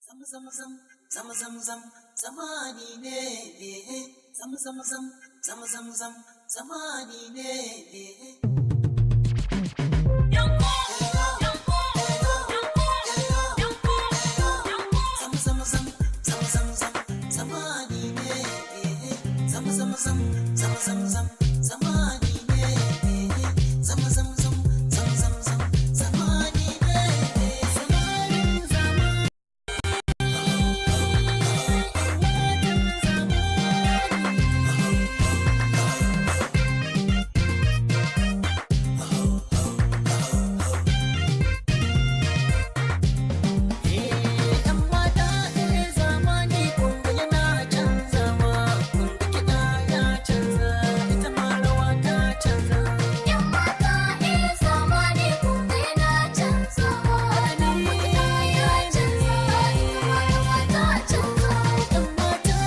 Zam zam zam zam zam zam zamani ne, zam zam zam zam zam zam zamani ne. Zam zam zam zam zam zam zamani ne, zam zam zam zam zam zam zamani ne, zam zam zam zam zam zam zamani ne, zamanin zamani. Yan mata, zamani kun yana canzawa, kun kiɗa ya canza, ita ma rawa ta canza. Yan mata, zamani kun yana canzawa, nan kiɗa ya canza, ita ma rawa ta canza. Yan mata,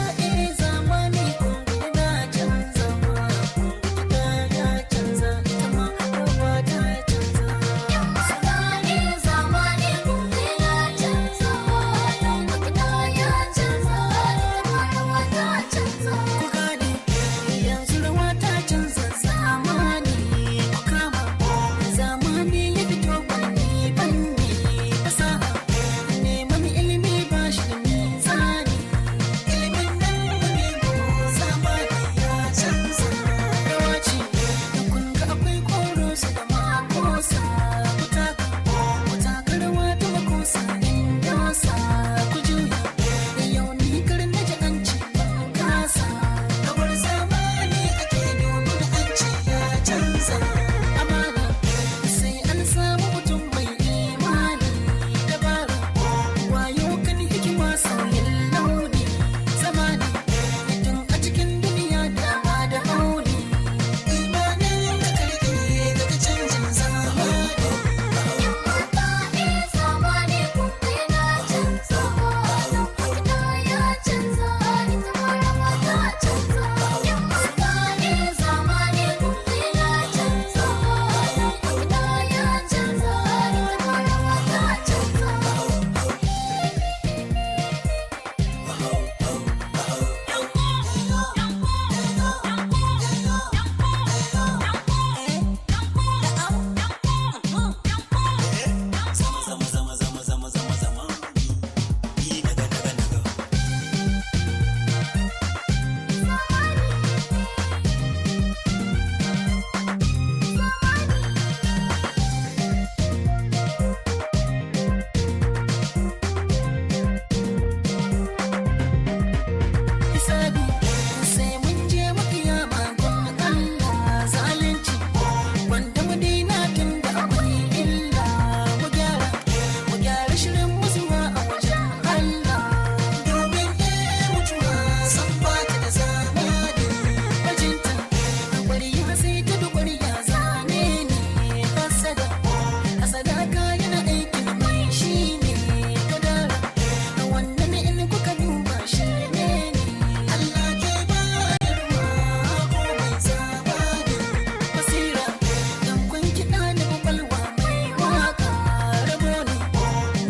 zamani kun yana canzawa, kun kiɗa ya canza, ita ma rawa ta canza. Yan mata, zamani kun yana canzawa, nan kiɗa ya canza, ita ma rawa ta canza. Ku gane yanzu rawa ta canza, zamani ku kama, zamani ya fito fanni fanni, fasaha neman ilimi ba shi da mizani, ilimin nan mu nemo, zamani ya canza. Rawa ce da kun ga akwai koro su da makosa, ku taka, ku taka rawa ta makosa, in dasa ku juya da yau ni kar na ji an ce ban kasa. Rawar zamani ake domin an ce ya canza. Amana sai an samu mutum mai imani, dabara wayo kan hikima, sauyin launi, zamani tun a cikin duniya dama da auni, imanin ka karke daga canjin zamani. Yan mata, zamani kun yana canzawa, nan kiɗa ya canza, ita ma rawa ta canza. Yan mata, zamani kun yana canzawa, nan kiɗa ya canza, ita ma rawa ta canza. Zama zama zama zama zama zama zamani, ni naga naga naga. Hisabi sai mun je makiyama gun Allah, zalunci wanda mu daina tun da akwai illa, mu gyara, mu gyara shirin mu zuwa a wajen Allah, domin mutuwa san ba ta da zamani, bajinta kwariya sai ta bi kwariya, zane ne hasada, hasada kayan aikin mai shi ne kadara, wannan in kuka duba shi ne Allah ke bayarwa ko mai zamani, basira dan kun kiɗa da kwakwalwa mai waka, rabo ne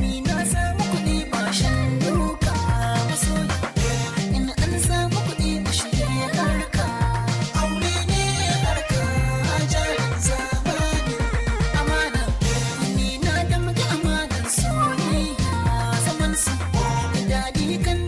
ni na samu kuɗi ba shan duka, masoyi in an samu kuɗi ba shi harka, aure ne harka, jarin zamani, amana ni na damga amanar soyayya, zaman su da daɗi kan